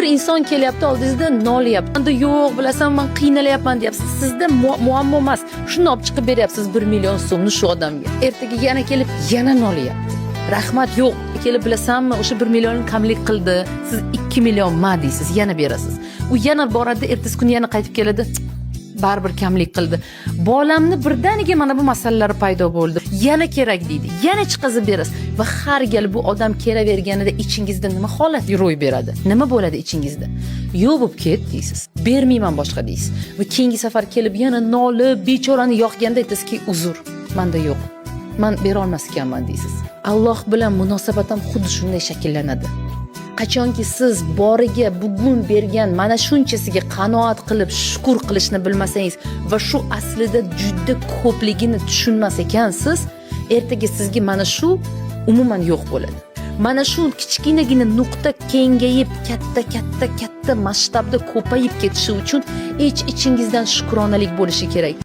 Bir inson kelyapti oldingizda, nolyapti. Manda yo'q, bilasan, man qiynalyapman deyapsiz. Sizda muammo emas. Shuni olib chiqib beryapsiz 1 million so'mni shu odamga. Ertaga yana kelib, yana nolyapti. Rahmat yo'q. Kelib, bilasanmi, o'sha 1 million kamlik qildi. Siz 2 million ma deysiz, yana berasiz. U yana boradi, ertasi kuni yana qaytib keladi. Baribir kamlik qildi. Bolamni birdaniga mana bu masalalar paydo bo'ldi. Yana kerak deydi. Yana chiqazib berasiz va har gal bu odam kelaverganida ichingizda nima holat ro'y beradi? Nima bo'ladi ichingizda? Yo'q bo'lib ket deysiz. Bermayman boshqa deysiz. Va keyingi safar kelib yana nolib, bechorani yoqganda aytasizki, uzr, menda yo'q. Man bera olmas ekanman deysiz. Alloh bilan munosabat ham xuddi shunday shakllanadi. Qachonki siz boriga, bugun bergan mana shunchasiga qanoat qilib, shukur qilishni bilmasangiz va shu aslida juda ko'pligini tushunmas ekansiz, ertaga sizga mana shu umuman yo'q bo'ladi. Mana shu kichkinagina nuqta kengayib, katta, katta, katta masshtabda ko'payib ketishi uchun ich ichingizdan shukronalik bo'lishi kerak.